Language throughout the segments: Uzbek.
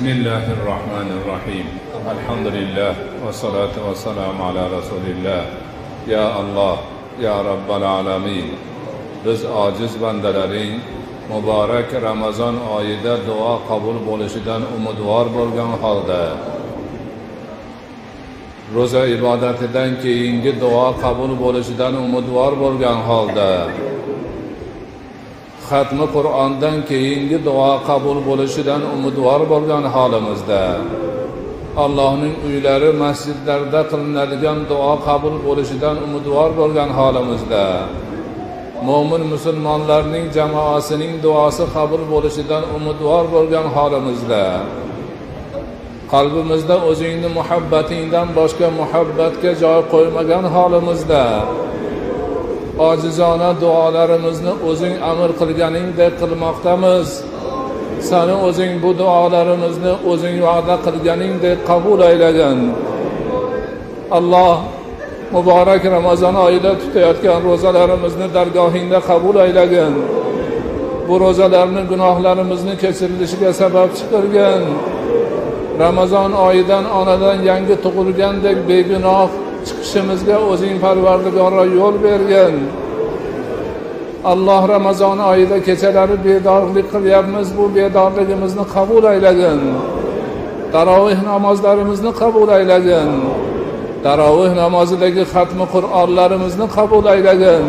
Bismillahir Rahmanir Rahim. Alhamdulillah va salatu va salam ala Rasulillah. Ya Alloh, ya Rabbal alamin. Biz ojiz bandalaring muborak Ramazon oyida duo qabul bo'lishidan umidvor bo'lgan holda ro'za ibodatidan keyingi duo qabul bo'lishidan umidvor bo'lgan holda xatmi Qur'ondan keyingi duo qabul bo'lishidan umidvor bo'lgan holimizda Allohning uylari masjidlarda qilinadigan duo qabul bo'lishidan umidvor bo'lgan holimizda mo'min musulmonlarning jamoasining duosi qabul bo'lishidan umidvor bo'lgan holimizda qalbimizda o'zingni muhabbatingdan boshqa muhabbatga joy qo'ymagan holimizda ojizona duolarimizni o'zing amr qilganingdek qilmoqdamiz. Sani o'zing bu duolarimizni o'zing va'da qilganingdek qabul aylagin. Alloh muborak Ramazon oyida tutayotgan ro'zalarimizni dargohingda qabul aylagin. Bu ro'zalarni gunohlarimizni kechirilishiga sababchi qilgin. Ramazon oyidan onadan yangi tug'ilgandek begunoh chiqishimizga o'zing Parvardigora yo'l bergin. Alloh Ramazon oyida kechalari bedorlik qilyapmiz, bu bedorligimizni qabul aylagin. Taroveh namozlarimizni qabul aylagin. Taroveh namozidagi xatmi Qur'onlarimizni qabul aylagin.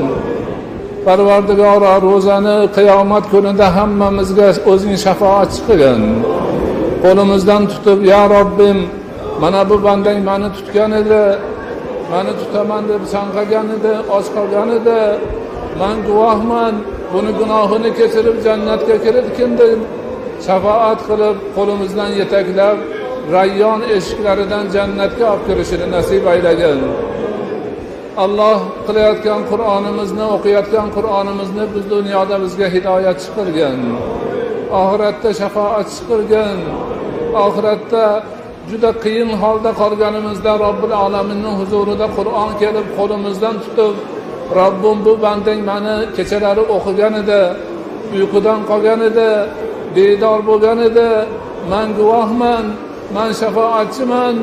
Parvardigora ro'zani qiyomat kunida hammamizga o'zing shafoatchi qilgin. Qo'limizdan tutib, ya Robbim, mana bu bandang meni tutgan edi, meni tutaman deb chanqagan edi, och qolgan edi. Men guvohman, buni gunohini kechirib jannatga kiritgin deb shafoat qilib, qo'limizdan yetaklab Rayyon eshiklaridan jannatga olib kirishini nasib aylagin. Alloh qilayotgan Qur'onimizni, o'qiyotgan Qur'onimizni biz dunyoda bizga hidoyatchi qilgin. Oxiratda shafoatchi qilgin. Oxiratda juda qiyin holda qolganimizda Robbil alaminning huzurida Qur'on kelib qo'limizdan tutib, Robbim bu bandang meni kechalari o'qigan edi, uyqudan qolgan edi, bedor bo'lgan edi, men guvohman, men shafoatchiman,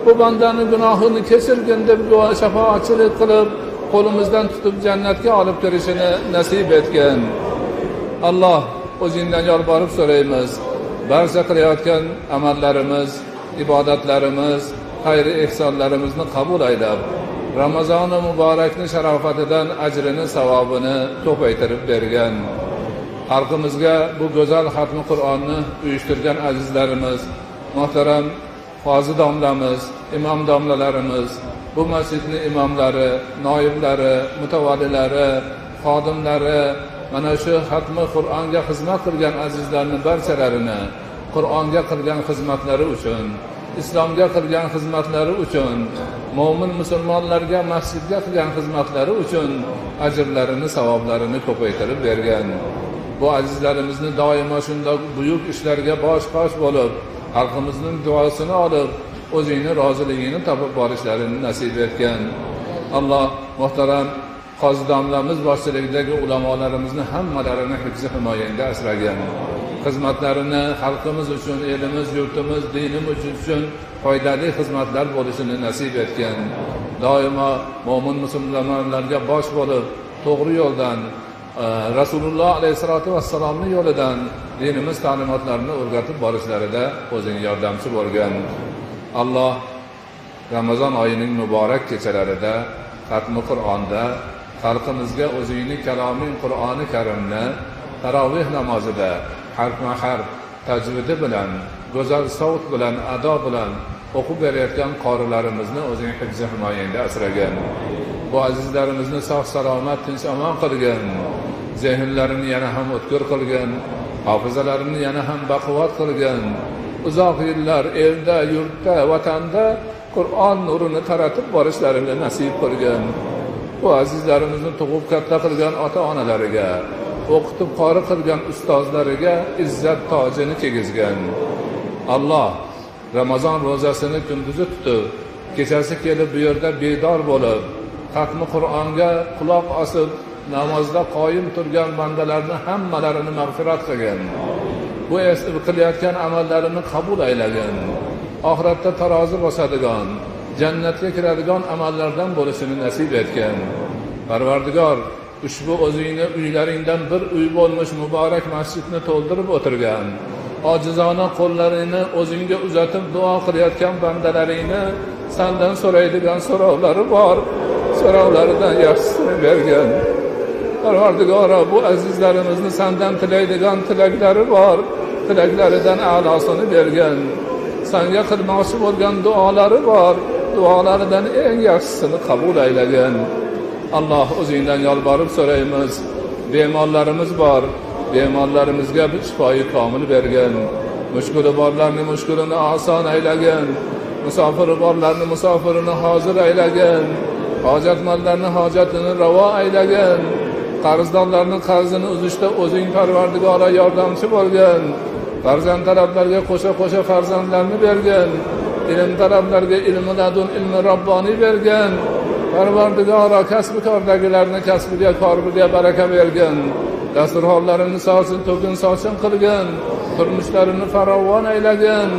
bu bandani gunohini kechirgin deb shafoatchilik qilib qo'limizdan tutib jannatga olib kirishini nasib etgin. Alloh o'zingdan yolborib so'raymiz. Barcha qilayotgan amallarimiz, ibodatlarimiz, xayr-i ehsonlarimizni qabul aylab, Ramazoni muborakni sharofatidan ajrini, savobini ko'paytirib bergan. Xalqimizga bu go'zal xatmi Qur'onni uyushtirgan azizlarimiz, muhtaram qozi domlamiz, imom domlalarimiz, bu masjidning imomlari, noiblari, mutavallilari, xodimlari, mana shu xatmi Qur'onga xizmat qilgan azizlarning barchalarini Qur'onga qilgan xizmatlari uchun, islomga qilgan xizmatlari uchun, mo'min musulmonlarga masjidga qilgan xizmatlari uchun ajrlarini, savoblarini ko'paytirib bergan. Bu azizlarimizni doimo shunday buyuk ishlarga bosh-qosh bo'lib, xalqimizning duosini olib, o'zingni roziligingni topib borishlarini nasib etgan. Alloh muhtaram qozi domlamiz boshchiligidagi ulamolarimizni hammalarini hifzi himoyangda asragan. Xizmatlarini xalqimiz uchun, elimiz, yurtimiz, dinimiz uchun foydali xizmatlar bo'lishini nasib etgan. Doimo mo'min musulmonlarga bosh bo'lib, to'g'ri yo'ldan, Rasululloh alayhisolatu vassalomning yo'lidan dinimiz ta'limotlarini o'rgatib borishlarida o'zing yordamchi bo'lgan. Alloh Ramazon oyining muborak kechalarida xatmi Qur'onda xalqimizga o'zingning kaloming Qur'oni Karimni taroveh namozida harfma-harf tajvidi bilan, go'zal savt bilan, ado bilan o'qib berayotgan qorilarimizni o'zing hifzi himoyangda asragan. Bu azizlarimizni sog' salomat, tinch omon qilgin. Zehnlarini yana ham o'tkir qilgin, hofizalarini yana ham baquvvat qilgin. Uzoq yillar elda, yurtda, vatanda Qur'on nurini taratib borishlarini nasib qilgin. Bu azizlarimizni tug'ib katta qilgan ota-onalariga, o'qitib qori qilgan ustozlariga izzat tojini kiygizgan. Alloh Ramazon ro'zasini kunduzi tutib, kechasi kelib bu yerda bedor bo'lib, xatmi Qur'onga quloq osib, namozda qoyim turgan bandalarni hammalarini mag'firat qilgin. Bu qilayotgan amallarini qabul aylagin. Oxiratda tarozi bosadigan, jannatga kiradigan amallardan bo'lishini nasib etgin. Parvardigor, ushbu o'zingni uylaringdan bir uy bo'lmish muborak masjidni to'ldirib o'tirgan, ojizona qo'llarini o'zingga uzatib duo qilayotgan bandalaringni sandan so'raydigan so'rovlari bor, so'rovlaridan yaxshisini bergin. Parvardigoro, bu azizlarimizni sandan tilaydigan tilaklari bor, tilaklaridan a'losini bergin. Sanga qilmoqchi bo'lgan duolari bor, duolaridan eng yaxshisini qabul aylagin. Alloh, o'zingdan yolborib so'raymiz. Bemorlarimiz bor, bemorlarimizga shifoyi komil bergin. Mushkuli borlarni mushkulini oson aylagin. Musofiri borlarni musofirini hozir aylagin. Hojatmandlarni hojatini ravo aylagin. Qarzdorlarni qarzini uzishda o'zing Parvardigora yordamchi bo'lgin. Farzand talablarga qo'sha-qo'sha farzandlarni bergin. Ilm talablarga ilmi ladun, ilmi robboniy bergin. Parvardigora, kasbi kordagilarni kasbiga, koriga baraka bergin. Dasturxonlarini sochin, to'kin sochin qilgin. Turmushlarini farovon aylagin.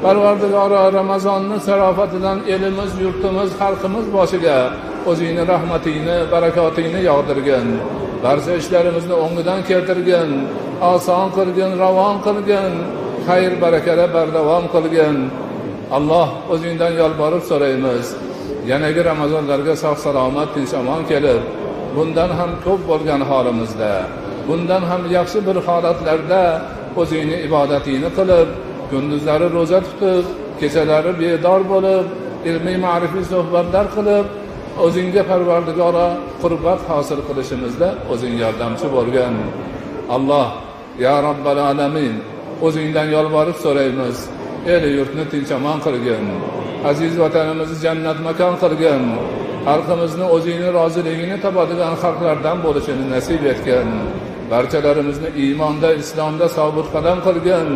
Parvardigora, Ramazonni sharofatidan elimiz, yurtimiz, xalqimiz boshiga o'zingni rahmatingni, barakotingni yog'dirgin. Barcha ishlarimizni o'ngidan keltirgin, oson qilgin, ravon qilgin, xayr barakada bardavom qilgin. Alloh, o'zingdan yolborib so'raymiz. Yanagi Ramazonlarga sog' salomat, tinch omon kelib, bundan ham ko'p bo'lgan holimizda, bundan ham yaxshi bir holatlarda o'zingni ibodatingni qilib, kunduzlari ro'za tutib, kechalari bedor bo'lib, ilmiy ma'rifiy suhbatlar qilib, o'zingga Parvardigora qurbat hosil qilishimizda o'zing yordamchi bo'lgin. Alloh, ya Robbal alamin, o'zingdan yolborib so'raymiz. El yurtni tinch omon qilgin. Aziz vatanimizni jannat makon qilgin. Xalqimizni o'zingni roziligingni topadigan xalqlardan bo'lishini nasib etgin. Barchalarimizni iymonda, islomda sobit qadam qilgin.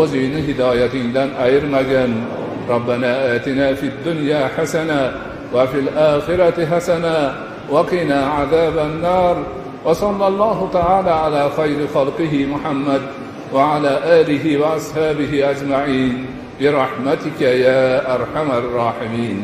O'zingni hidoyatingdan ayirmagin. Robbana atina fid dunya hasana va fil oxirati hasana va qina azaban nar. Va sallallohu taala ala xayri xalqihi Muhammad va ala alihi va ashabihi ajma'in. برحمتك يا أرحم الراحمين.